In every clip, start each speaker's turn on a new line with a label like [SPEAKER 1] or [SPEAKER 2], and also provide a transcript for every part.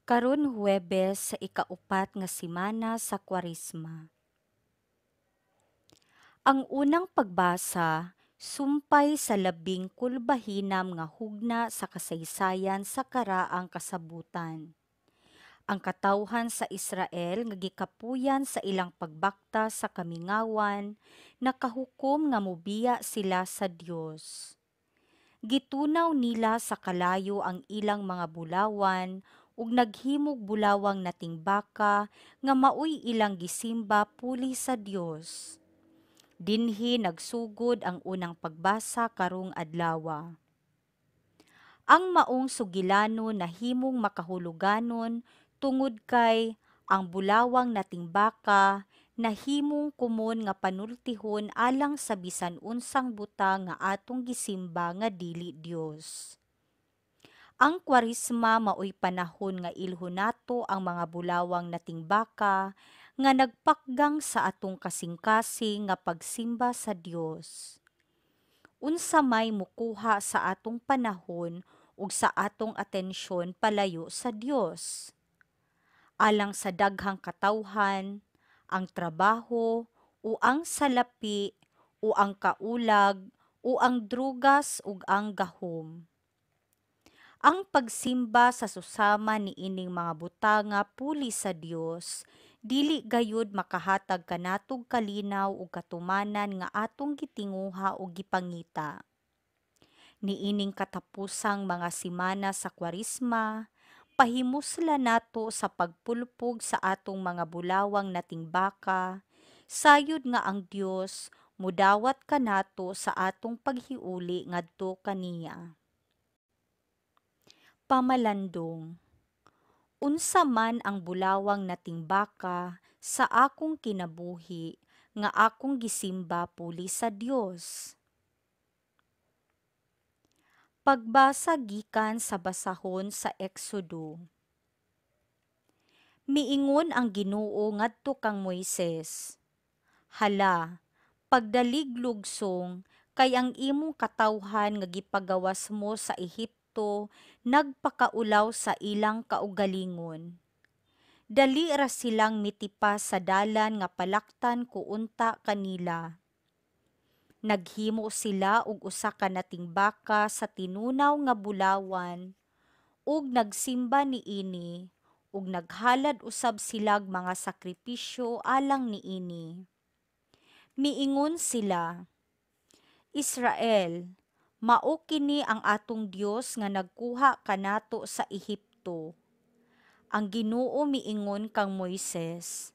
[SPEAKER 1] Karon Huwebes sa ikaupat nga semana sa Kwaresma. Ang unang pagbasa sumpay sa labing kulbahinam nga hugna sa kasaysayan sa karaang kasabutan. Ang katawhan sa Israel nga gikapuyan sa ilang pagbakta sa kamingawan, nakahukom nga mobiya sila sa Dios. Gitunaw nila sa kalayo ang ilang mga bulawan ug naghimog bulawang nating baka nga maoy ilang gisimba puli sa Dios. Dinhi nagsugod ang unang pagbasa karong adlawa. Ang maong sugilano nahimong makahuluganon tungod kay ang bulawang nating baka nahimong komon nga panultihon alang sa bisan unsang butang nga atong gisimba nga dili Dios. Ang Kwaresma maoy panahon nga ilhon nato ang mga bulawang nating baka nga nagpakgang sa atong kasing-kasing nga pagsimba sa Dios. Unsa may mukuha sa atong panahon ug sa atong atensyon palayo sa Dios? Alang sa daghang katawhan, ang trabaho o ang salapi o ang kaulag o ang drugas ug ang gahom. Ang pagsimba sa susama niining mga butanga puli sa Dios dili gayud makahatag kanatog kalinaw ug katumanan nga atong gitinguha ug gipangita. Niining katapusang mga semana sa Kwaresma, pahimusla nato sa pagpulpog sa atong mga bulawang nating baka, sayod nga ang Dios mudawat kanato sa atong paghiuli ngadto kaniya. Pamalandong. Unsa man ang bulawang nating baka sa akong kinabuhi nga akong gisimba puli sa Dios? Pagbasa gikan sa basahon sa Exodo. Miingon ang Ginoo ngadto kang Moises, "Hala, pagdalig lugsong kay ang imong katawhan nga gipagawas mo sa Ehipto nagpakaulaw sa ilang kaugalingon. Dali ra silang mitipas sa dalan nga palaktan ko unta kanila. Naghimo sila og usa ka nating baka sa tinunaw nga bulawan ug nagsimba niini ug naghalad usab silag mga sakripisyo alang niini. Miingon sila, 'Israel, mao kini ang atong Dios nga nagkuha kanato sa Ehipto.' Ang Ginoo miingon kang Moises,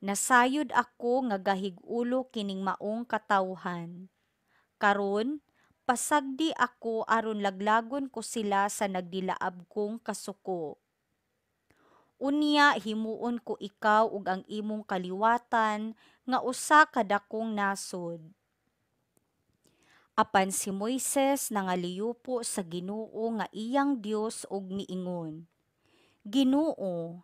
[SPEAKER 1] 'Nasayod ako nga gahig-ulo kining maong katawhan. Karon, pasagdi ako aron laglagon ko sila sa nagdilaab kong kasuko. Unya himuon ko ikaw ug ang imong kaliwatan nga usa ka dakong nasod.' Apan si Moises nangaliyupo sa Ginoo nga iyang Dios ug miingon, 'Ginoo,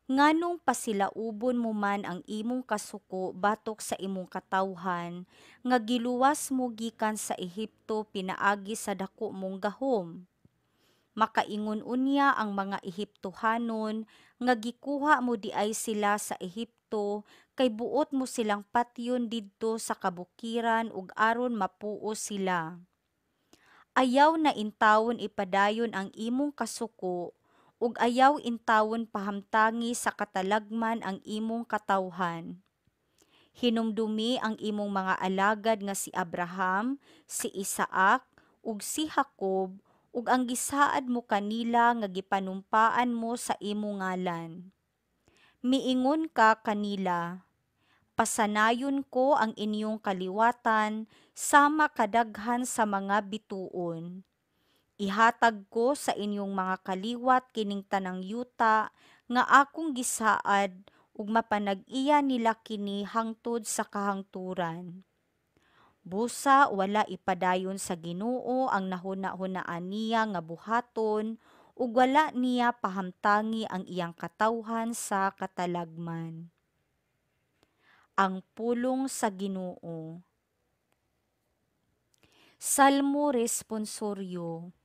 [SPEAKER 1] nganong pasilaubon mo man ang imong kasuko batok sa imong katawhan nga giluwas mo gikan sa Ehipto pinaagi sa dako mong gahom? Makaingon unya ang mga Ehiptohanon nga gikuha mo diay sila sa Ehipto kay buot mo silang patyon didto sa kabukiran ug aron mapuos sila. Ayaw na intawon ipadayon ang imong kasuko ug ayaw intawon pahamtangi sa katalagman ang imong katawhan. Hinumdumi ang imong mga alagad nga si Abraham, si Isaac ug si Jacob ug ang gisaad mo kanila nga gipanumpaan mo sa imong ngalan. Miingon ka kanila, Pasanayon ko ang inyong kaliwatan sama kadaghan sa mga bituon. Ihatag ko sa inyong mga kaliwat kining tanang yuta nga akong gisaad ug mapanag-iya nila kini hangtod sa kahangturan.' Busa wala ipadayon sa Ginoo ang nahuna-hunaan niya nga buhaton ug wala niya pahamtangi ang iyang katawhan sa katalagman." Ang pulong sa Ginoo. Salmo Responsoryo.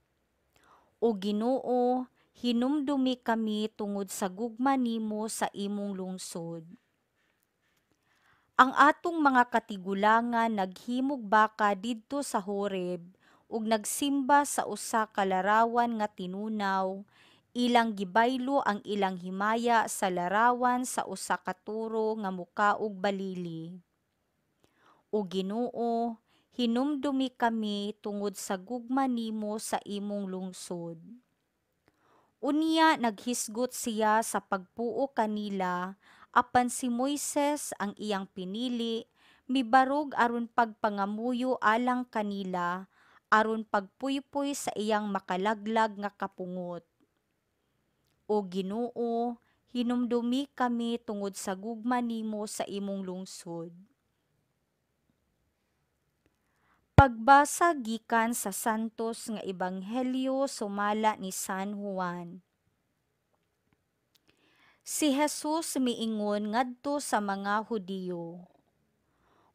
[SPEAKER 1] O Ginoo, Hinumdumi kami tungod sa gugma nimo sa imong lungsod. Ang atong mga katigulangan naghimog baka didto sa Horeb ug nagsimba sa usa ka larawan nga tinunaw, ilang gibaylo ang ilang himaya sa larawan sa usa ka turo nga mukaog balili. O Ginoo, hinumdumi kami tungod sa gugma nimo sa imong lungsod. Unya naghisgot siya sa pagpuo kanila, apan si Moises, ang iyang pinili, mibarog aron pagpangamuyo alang kanila, aron pagpuypoy sa iyang makalaglag nga kapungot. O Ginoo, hinumdumi kami tungod sa gugma nimo sa imong lungsod. Pagbasa gikan sa Santos nga Ebanghelyo sumala ni San Juan. Si Jesus miingon ngadto sa mga Hudiyo,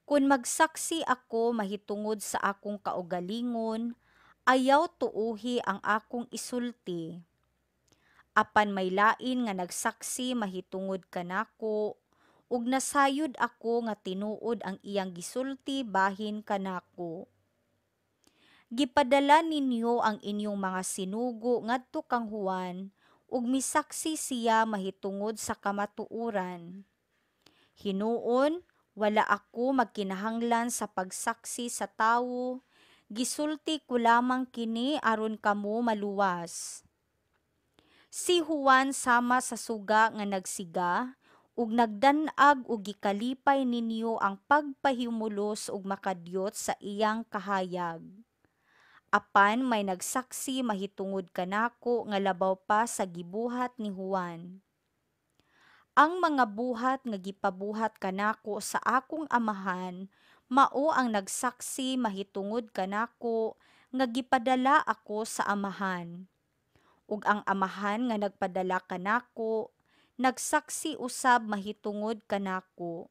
[SPEAKER 1] "Kun magsaksi ako mahitungod sa akong kaugalingon, ayaw tuohi ang akong isulti. Apan may lain nga nagsaksi mahitungod kanako, ug nasayod ako nga tinuod ang iyang gisulti bahin kanako. Gipadala ninyo ang inyong mga sinugo ngadto kang Juan, ug misaksi siya mahitungod sa kamatuoran. Hinuon, wala ako magkinahanglan sa pagsaksi sa tawo, gisulti ko lamang kini aron kamo maluwas. Si Juan sama sa suga nga nagsiga, ug nagdan-ag og gikalipay ninyo ang pagpahimulos ug makadyot sa iyang kahayag. Apan may nagsaksi mahitungod kanako nga labaw pa sa gibuhat ni Juan. Ang mga buhat nga gipabuhat kanako sa akong Amahan mao ang nagsaksi mahitungod kanako nga gipadala ako sa Amahan. Ug ang Amahan nga nagpadala kanako nagsaksi usab mahitungod kanako.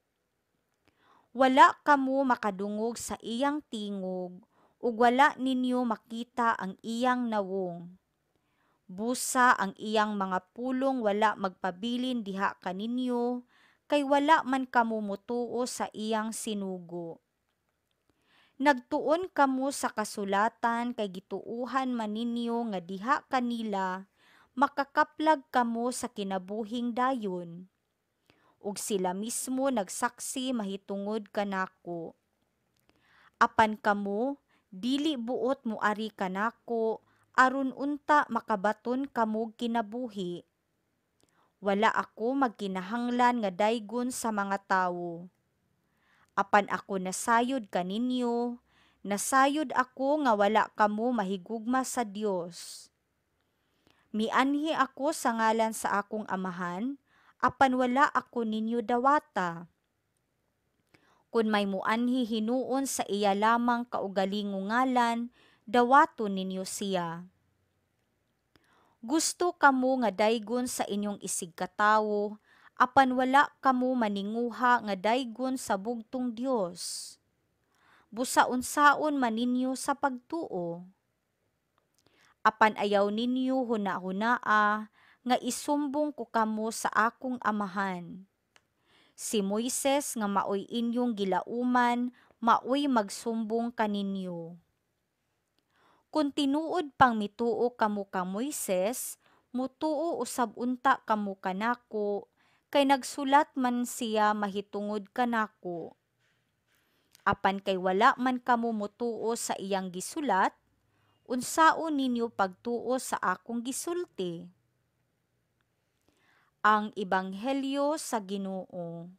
[SPEAKER 1] Wala kamo makadungog sa iyang tingog ug wala ninyo makita ang iyang nawong. Busa ang iyang mga pulong wala magpabilin diha kaninyo, kay wala man kamo motuo sa iyang sinugo. Nagtuon kamo sa kasulatan kay gituohan man ninyo nga diha kanila makakaplag kamo sa kinabuhing dayon. Ug sila mismo nagsaksi mahitungod kanako. Apan kamo dili buot moari kanako aron unta makabaton kamog kinabuhi. Wala ako magkinahanglan nga daygon sa mga tawo. Apan ako nasayod kaninyo, nasayod ako nga wala kamo mahigugma sa Dios. Mianhi ako sa ngalan sa akong Amahan, apan wala ako ninyo dawata. Kun may muanhi hinuon sa iya lamang kaugalingong ngalan, dawaton ninyo siya. Gusto kamo nga daygon sa inyong isigkatawo, apan wala kamo maninguha nga daygon sa bugtong Dios. Busa unsaon man ninyo sa pagtuo? Apan ayaw ninyo huna-hunaa nga isumbong ko kamo sa akong Amahan. Si Moises nga maoy inyong gilauman, maoy magsumbong kaninyo. Kun tinuod pang mituo kamo kang Moises, mutuo usab unta kamo kanako, kay nagsulat man siya mahitungod kanako. Apan kay wala man kamo motuo sa iyang gisulat, unsaon ninyo pagtuo sa akong gisulti? Ang Ebanghelyo sa Ginoo.